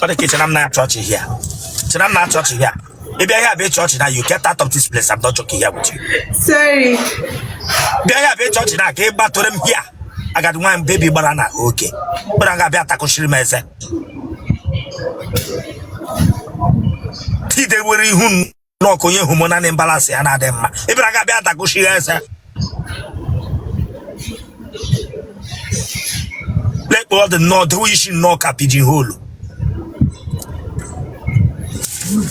Ọ dị ka ichere m na-achị ọchị here. Chere m na-achị ọchị here. Ị bịa here bịa ịchị ọchị na you get out of this place. I'm not joking here with you. Sorry. Bịa here bịa ịchị ọchị na ka ị gbatụrụ m here. Agadi nwaanyị baby gbara na oke. Gbara ga-abịa takụchiri m eze. Tide were ihu nnọọ ka onye hormonal imbalance ya na-adị mma. Ị bịara ga-abịa takụchiri eze. Lekpo ọ dị nnọọ dewe isi nnọọ ka pigeon hole.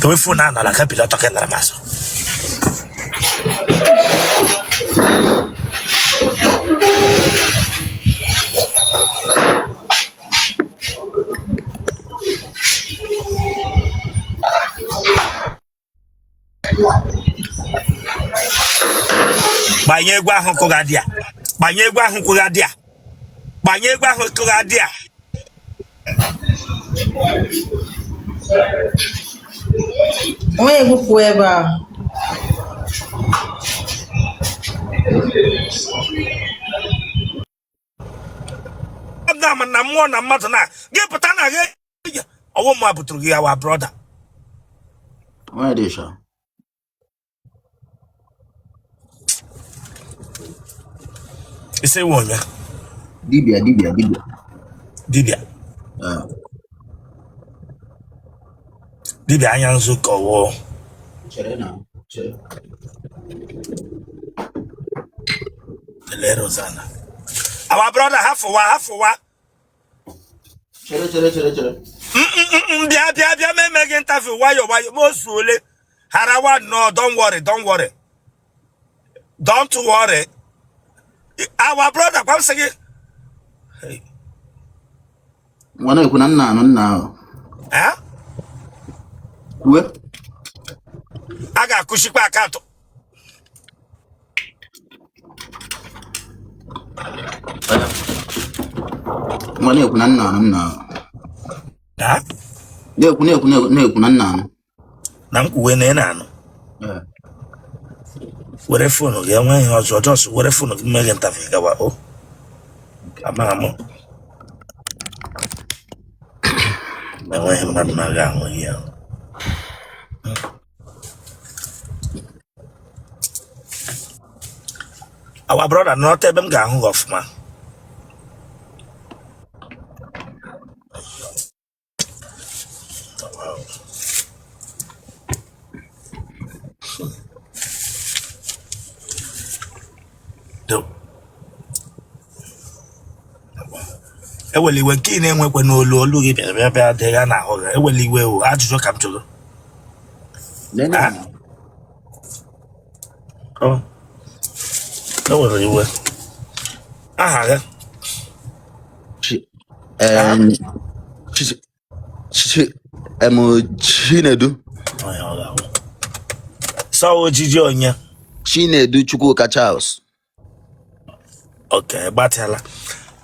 Dewe phone a nara ka bido ọtọ ka nara m azụ. Gbanye egwu ahụ kụga dị a. Gbanye egwu ahụ kụga dị a. Gbanye egwu ahụ kụga dị a. Onye egwu pụọ ebe a. Na na mmụọ na mmadụ na gị pụta na gị ọwụ mma buturu gị our brother. Onye dị sha. Ị sị ị wụ onye? Dibịa dibịa dibịa. Dibịa. Eh. Dibịa anya nzu ka ọwụ. Chere na chere. Ele Rosanna. Our brother hafụwa hafụwa. Chere chere chere chere. Bịa bịa bịa ma eme gị interview nwayọ nwayọ ma o suole. Harawa no don't worry don't worry. Don't worry. Our brother kwa m sị gị. Nwa na-ekwu na nna anụ nna ahụ. Eh? Kwue. A ga-akụchikwa account. Nwa na-ekwu na nna anụ nna ahụ. Ha? Na-ekwu na-ekwu na-ekwu na-ekwu na nna anụ. Na m kwuwe na ị na-anụ. Eh. Were phone gị enwe ihe ọzọ just were phone gị mee gị interview gawa o. Amaghị m. Enweghị mmadụ na-aga ahụ ihe ahụ. Our brother nọrọta ebe m ga-ahụ gị ọfụma. Do. Ewela iwe nke ị na-enwekwa n'olu olu gị bịara bịa bịa dị ya n'ahụ gị ewela iwe o ajụjụ ka m jụrụ. Nene Ah? Ọ, ewere iwe aha gị Chi em chi chi em Chinedu. Onye ọ ga-awụ. Sọ ojiji onye. Chinedu Chukwuka Charles. Okay, gbatịala.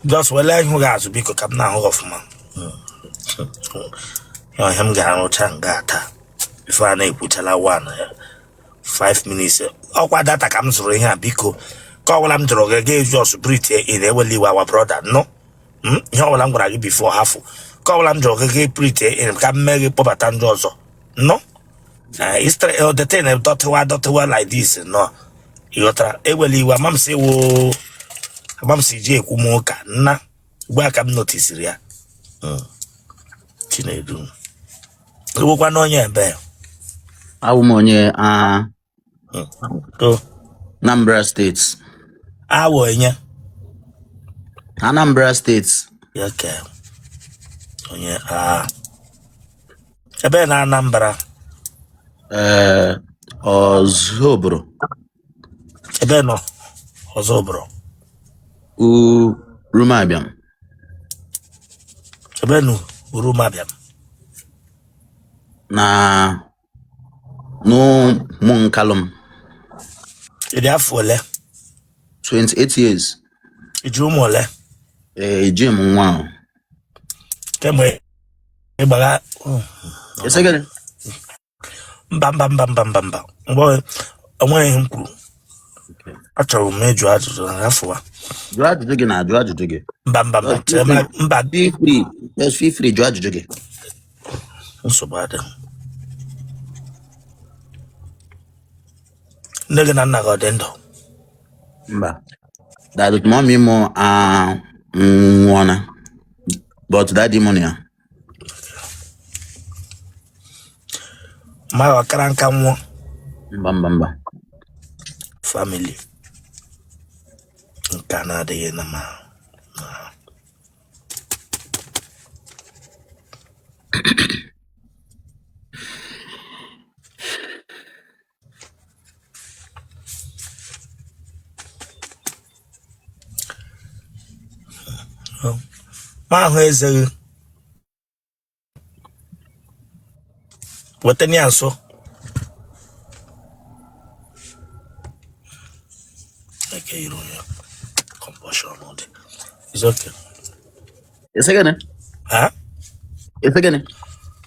Just wele ihu gị azụ biko ka m na-ahụ gị ọfụma. Ya ihe m ga-arụcha nga taa. Before a na-ekwuchala one ya. 5 minutes. Ọkwa data ka m zụrụ ihe a biko. Ka ọbụla m jụrụ gị ga just breathe in ewela iwe our brother no. Ihe ọbụla m gwara gị before hafụ. Ka ọbụla m jụrụ gị ga breathe in ka m mee gị kpọbata ndị ọzọ. No. The thing dọtịwa dọtịwa like this no. Ị ghọtara ewela iwe ama m sị wo ama m si ji ekwu m ụka nna ugbu a ka m notisiri ya. Chinedu ị wụkwa na onye ebe? Awụ m onye ah, O Anambra State. Awụ onye? Anambra State. Okay. Onye a ebe na Anambra? Ee, Ozubulu. Ebe nọ Ozubulu? Urumabiam. Ebe nọ Urumabiam? Na n'Ụmụnkalụm. Ị dị afọ ole? 28 years. Ị ji ụmụ ole? Ee, eji m nwa ahụ. Kemgbe ị gbara Ị sị gịnị? Mba mba mba mba mba mba mgbe onweghị ihe m kwuru achọrọ m ịjụ ajụjụ na afụwa. Jụọ ajụjụ gị na jụọ ajụjụ gị. Mba mba mba Just chere feel mba free. Just feel free, jụọ ajụjụ gị. Nsogbu adịghị. Nne gị na nna gị ọ dị ndụ? Mba. That mommy mụ anwụọna. But daddy mụ nọ ya. Mma gị ọ kara nka nwụọ? Mba mba mba. Family nke a na-adịghị na ma ma ahụ eze gị weta ya nso. Eke iru ya compulsion dị. It's okay. Ị sị gịnị? Ha? Ị sị gịnị?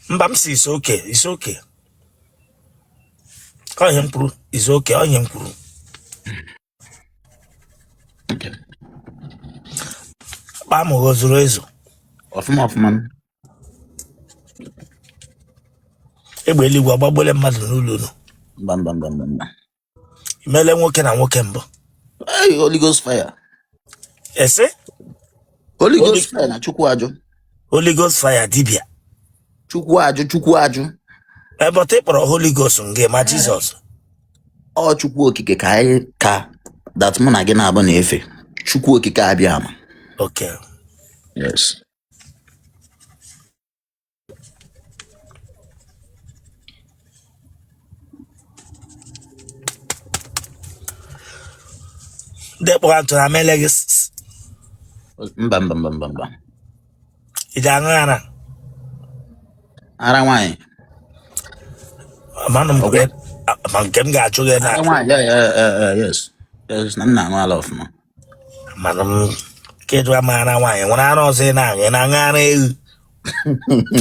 Mba, m sị it's okay, it's okay. Ọ ihe m kwuru, it's okay, ọ ihe m kwuru. Okay. Akpa amụ gị o zuru ezu? Ọfụma ọfụma. Egbe eluigwe agbagbole mmadụ n'ụlọ unu? Mba mba mba mba mba. I meele nwoke na nwoke mbụ? Hey, Holy Ghost fire. Ị sị? Holy Ghost fire na Chukwu ajụ. Holy Ghost fire dibịa. Chukwu ajụ, Chukwu ajụ. Ebe ị kpọrọ Holy Ghost nge ma Jizọs. Ọ Chukwu okike ka anyị ka that mụ na gị na-abụ na-efe. Chukwu okike abịa ama. Okay. Yes. Ndị kpọrọ atụrụ amele gị Mba mba mba mba mba. Ị ji aṅụ ara? Ara nwaanyị. Manụ m ma nke m ga-ajụ gị na Ara nwaanyị, yeah, yes. Yes, na m na-aṅụ ala ọfụma. Manụ m kedu ama ara nwaanyị nwere ara ọzọ ị na-aṅụ? Ị na-aṅụ ara ewu?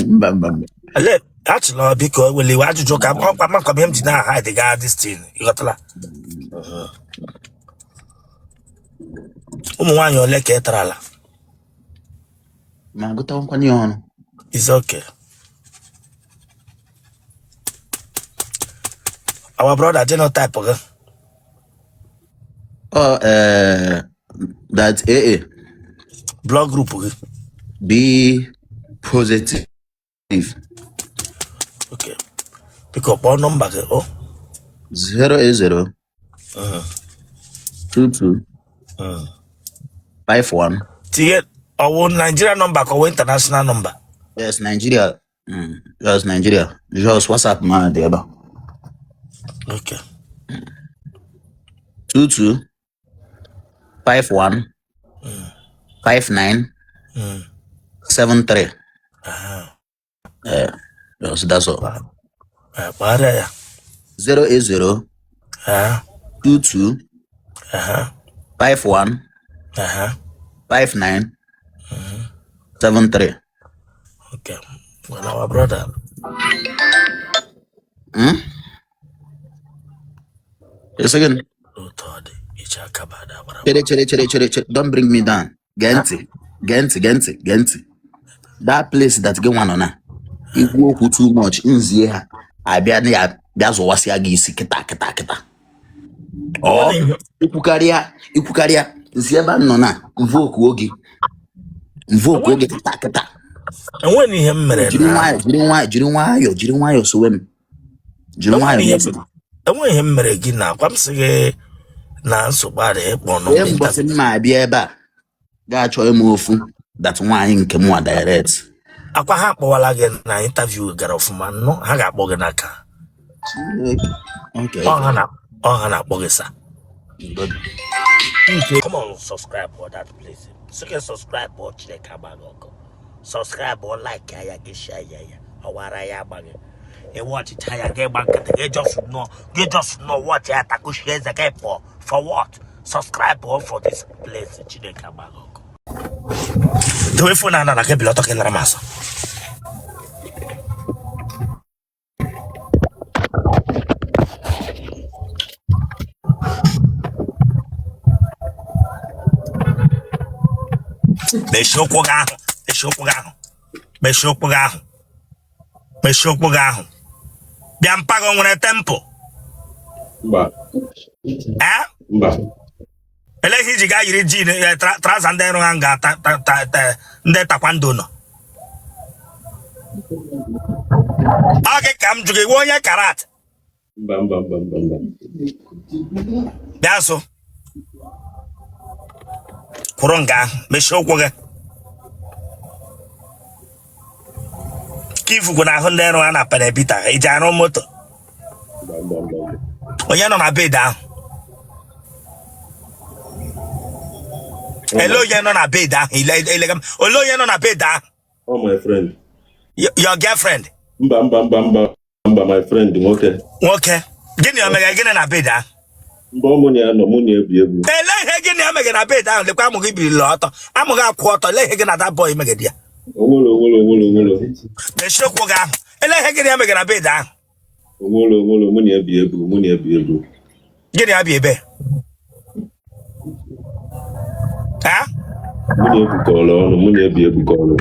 Mba mba mba. Ele achịla biko ewele iwe ajụjụ ka ọkwa makwa m ihe m ji na-ahide ga this thing, ịghọtala? Ụmụ nwaanyị ole ka ị tarala? Ma gụtakwanye ya ọnụ. Is okay. Our brother, genotype gị? Ọ that AA. Blood group gị? B positive. Okay. Biko kpọọ nọmba gị o. 080 22 51. Tinye ọwụ Nigeria nọmba ka ọwụ international nọmba? Yes, Nigeria. Yes, Nigeria. Just WhatsApp ma dị ebe a. Okay. 22 51 59 73. Yeah. Yes, that's all. Kpagharịa ya. 080 22 51 59 73. Okay. Well, our brother. Hmm? Yes, again. Otu ọ dị, iche aka bada gbara. Chere, chere, chere, chere, chere. Don't bring me down. Gee ntị, gee ntị, gee ntị, gee ntị. That place that gị nwa nọ na ikwu okwu too much nzie ha abịa na ya bịa zụwasịa gị isi kịta kịta kịta. Ọ ikwukarịa ikwukarịa nsi ebe a nọ na mvokuo gị mvokuo gị kịta kịta. Enweghị ihe m mere Jiri na nwayọọ, jiri nwayọọ, jiri nwayọọ, jiri nwayọọ sowe m. Jiri nwayọọ enweghị ihe na-eso m. Enweghị ihe m mere gị na akwa m sị gị na nsogbu adịghị ịkpọ Ee, nọmba. mbọsị m ma-abịa ebe a ga-achọ ịmụ ofu that nwaanyị nke mụnwa direct. Akwa ha akpọwala gị na interview gara ọfụma nnụ, ha ga-akpọ gị n'aka. Chineke. Okay. Ọ ha na-akpọ gị sa. Come on, subscribe for that place. Sị gị subscribe ọ Chineke agba gị ọkụ. Subscribe ọ like ya gị share ya ya ọwara ya agba gị. Ị watchịcha ya gị gba nkịtị gị just nọ gị just nọ watch ya takushie eze gị pụọ for what? Subscribe ọ for this place Chineke agba gị ọkụ. Dowe phone a na gị bilọtọ ka ị lara m azụ. Mechie ụkwụ gị ahụ, mechie ụkwụ gị ahụ, mechie ụkwụ gị ahụ. Mechie ụkwụ gị ahụ. Bịa, mpa gị o nwere temple? Mba. Ee? Mba. Elee ihe iji gaa yiri jean, trouser ndị rụ ha nga ndị taekwondo nọ? Ọ gị ka m jụ gị, onye karate? Mba, mba, mba, mba, mba. Bịa nso, kwụrụ nga ahụ, mechie ụkwụ gị ka ifuku na ahụ ndị rụ ha na panabita iji arụ moto. Mba, mba, mba, mba. Onye nọ na bed ahụ? Ele onye nọ na bed ahụ? Ilega m, ole onye nọ na bed ahụ? Oh, my friend. Your girlfriend? Mba, mba, mba, mba, mba, my friend nwoke. Nwoke, gịnị o mere gịnị na bed ahụ? Mba, ọ mụ na ya nọ, mụ na ya bi egwu. Ele ihe gịnị o megere na bed ahụ? Lekwa amụ gị birila ọtọ, amụ gị akwụ ọtọ. Ele ihe gị na that boy megede ya? Onwere, onwere, onwere, onwere. Mechie ụkwụ gị ahụ. Ele ihe gịnị ya megere na bed ahụ? Onwere, onwere, mụ na ya bi egwu, mụ na ya bi egwu. Gịnị ya bi ebe ha? Mụ na ya ebukọrọ ọnụ, mụ na ya bi ebukọrọ.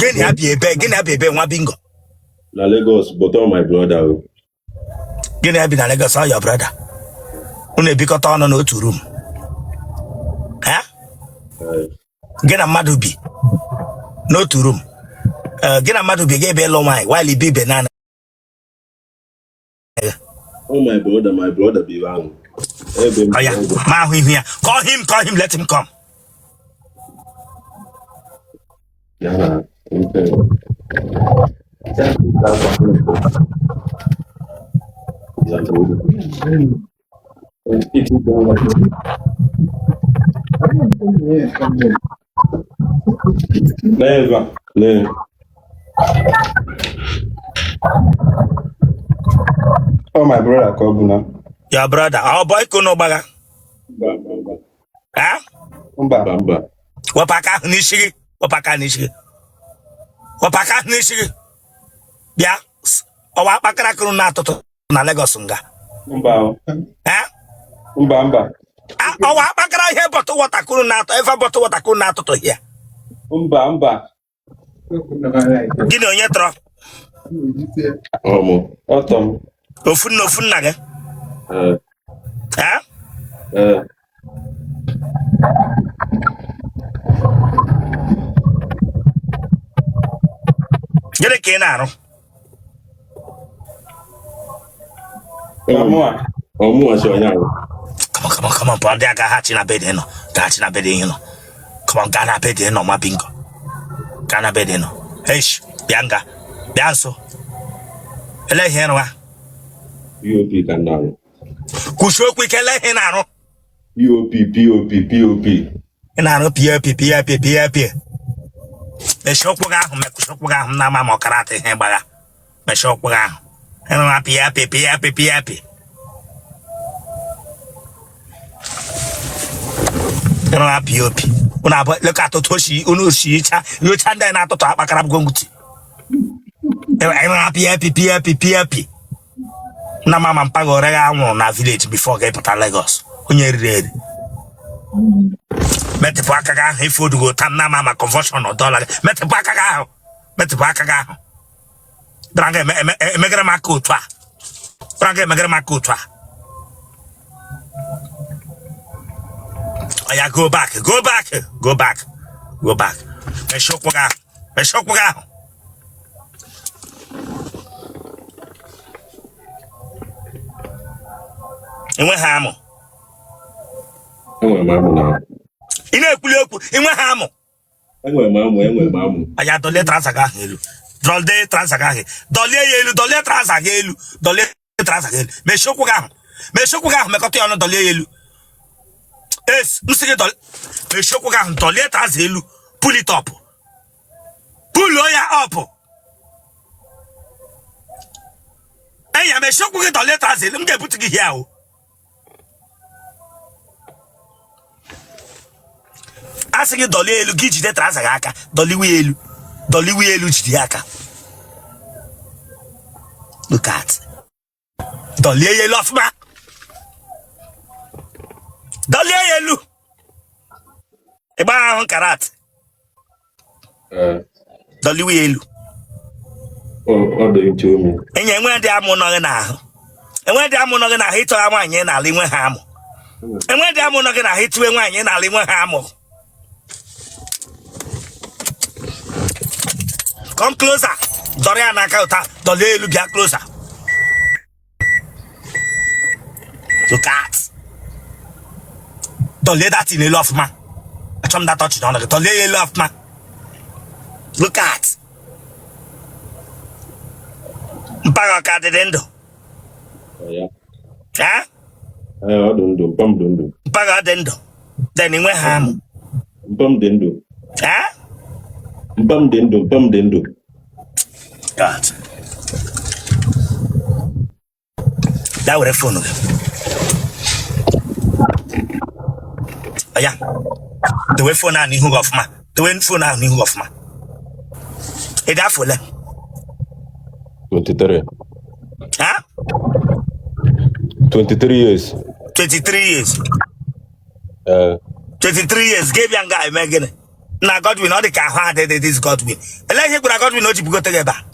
Gịnị ya bi ebe? Gịnị ya bi ebe, nwa bingo? Na Lagos, but all my brother o. Gịnị ya bi na Lagos, all your brother? Unu ebikọta ọnụ n'otu room ha? Gị na mmadụ bi n'otu room, gị na mmadụ bi, gị ebe ịlụ nwaanyị while ibi ibe naanị? Oh, my brother, my brother bi ebe ahụ. Ebe m. Oya, ma ahụ ihu ya. Call him, call him, let him come. Ya na nke. Ya na Never. Ne. Oh, my brother ka ọ bụ na. Your brother, ọ boy ka unu gbagha? Mba, mba, mba. Ha? Mba. Mba, mba. Wepụ aka ahụ n'isi gị, wepụ aka n'isi gị, wepụ aka ahụ n'isi gị. Bịa, ọwa akpakara kụrụ na atụtụ na Lagos nga? Mba o. Ha? Mba, mba. Ọwa akpakara ihe bottle water kụrụ na atụ efe bottle water kụrụ na atụtụ hia? Mba, mba. Gịnị, onye tọrọ? Ọ mụ. Ọtọ m. Ofu nna, ofu nna gị? Ee. Ha? Ee. Gịnị ka ị na-arụ? Ọmụa. Ọmụa si onye ahụ. Come on, come on, come on, pụọ ndị a gaghachi na bed ị nọ, gaghachi na bed ị nọ. Come on, gaa na bed ị nọ, nwa bingo, gaa na bed ị nọ. Eish, bịa nga, bịa nso. Ele ihe ị rụwa? POP ka m na-arụ. Kwusie okwu ike, ele ihe ị na-arụ? POP, POP, POP. Ị na-arụ POP, POP, POP. Mechie ụkwụ gị ahụ, mechie ụkwụ gị ahụ. M na-ama ma ọkara atọ ihe gbagha. Mechie ụkwụ gị ahụ. Ị rụwa POP, POP, POP. Ị rụwa POP. Unu abụọ leka atụtụ oshi unu oshi icha nyocha ndị na-atụtụ akpakara gwongwuti. Ị rụwa POP, POP, POP. Na mama mpaghara ọrịa anwụrụ na village before gị pụta Lagos, onye riri eri. Metịpụ aka gị ahụ, ife odugo tam na ama ma convulsion dọla gị. Metịpụ aka gị ahụ, metịpụ aka gị ahụ. Bịara nga emegara m aka otu a, bịara nga emegara m aka otu a. Oya, go back, go back, go back, go back. Mechie ụkwụ gị ahụ, mechie ụkwụ gị ahụ. Enweghị amụ? Enwere m amụ na. Ị na-ekwuli okwu, enweghị amụ? Enwere m amụ, enwere m amụ. Aya, dọlie trouser gị ahụ elu, dọlie trouser gị ahụ, dọlie ya elu, dọlie trouser gị elu, dọlie trouser gị elu. Mechie ụkwụ gị ahụ, mechie ụkwụ gị ahụ, mekọta ya ọnụ, dọlie ya elu. Es m sị gị dọlie, mechie ụkwụ gị ahụ, dọlie trouser elu. Pull it up, pulluo ya up. Enya, mechie ụkwụ gị, dọlie trouser elu. M ga-ebutu gị hie ahụ. A sị gị dọlie elu, gị jide trouser gị aka, dọliwe ya elu, dọliwe ya elu, jide ya aka. Look at, dọlie ya elu ọfụma, dọlie ya elu. Ịgba ahụ karate. Ee. Dọliwe ya elu. Ọ dị nche ome. Enye enwe ndị amụ nọ gị n'ahụ, enwe ndị amụ nọ gị n'ahụ. Ịtọgha nwaanyị n'ala inwe ha amụ, enwe ndị amụ nọ gị n'ahụ. Ịtụwe nwaanyị n'ala inwe ha amụ. Come closer. Dọrọ ya n'aka ụta, dọlie elu, bịa closer. Look at, dọlie that thing elu ọfụma. Achọ m that touch n'ọnụ gị. Dọlie ya elu ọfụma. Look at, mpa gị ọ ka dịdị ndụ? Ya. Eh? Ee, ọ dị ndụ, mpa m dị ndụ. Mpa gị ọ dị ndụ? Then inwe ha amụ. Mpa m dị ndụ. Eh? Mpa m dị ndụ, mpa m dị ndụ. God. Bịa were phone gị. Ya. Dewe phone ahụ n'ihu gị ọfụma. Dewe phone ahụ n'ihu gị ọfụma. Ị dị afọ ole? 23. Ha? 23 years. 23 years. Ee. 23 years gị bịa nga eme gịnị? Na Godwin, ọ dị ka ahụ adịdị this Godwin. Elee ihe gwara Godwin o ji bugote gị ebe a?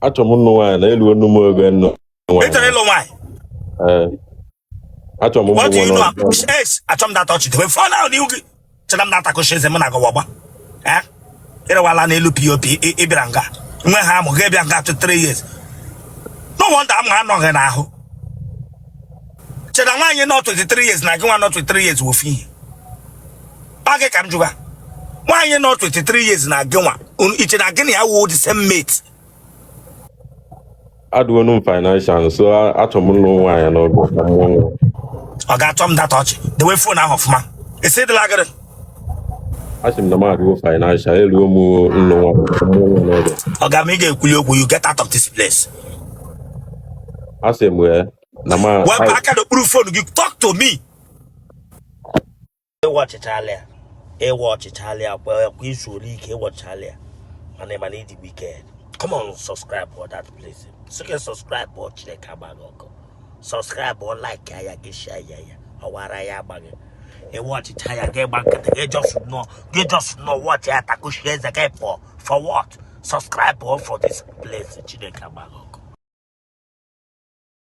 Achọrọ m ịnụ nwaanyị na elu onu m oge nnụ Ị chọrọ ịlụ nwaanyị? Ee. Achọrọ m ụmụ What do you nwa know? n'ọzọ. Yes, achọ m data ọchị. Dewe phone ahụ n'ihu gị. Chena m na-atakụchi eze m na agọwa ọgba. Eh? Ịrewala n'elu POP ị bịara nga. Nwe ha amụ gị bịa nga 3 years. No wonder amụ anọghị n'ahụ. Chena nwaanyị nọ 23 years na gị nwa nọ 23 years wụ ofu ihe. Ọ gị ka m jụga. Nwaanyị nọ 23 years na gị nwa, iche na gị na ya wụ the same mate? Adịwonu m financial, so achọrọ m ịnụ nwaanyị n'oge ka m mụọ nwa. Ọ ga-achọ m data ọchị. Dewe phone ahụ ọfụma. Esi dịla gịrị? Asị m na m adịwo financial, eluo m ịnụ nwaanyị ka m mụọ nwa n'oge. Ọ ga-ama ị ga-ekwuli okwu. You get out of this place. Asị m wee na m Wepụ aka n'okpuru phone gị. Talk to me. Ịwa ọchịchala ya, ịwa ọchịchala ya kwa kwa izu ole ike ịwọchala ya, mana ịdị wicked. Come on, subscribe for that place. Sị subscribe ọ Chineke agbaghị ọkụ. Subscribe ọ, like ya gị, share ya ya ọwara ya agbaghị. Ịwa ọchịcha ya gị gba nkịtị gị, just nọ gị, just nọ watch ya, takushi eze gị pụọ. For what? Subscribe ọ for this place. Chineke agbaghị ọkụ.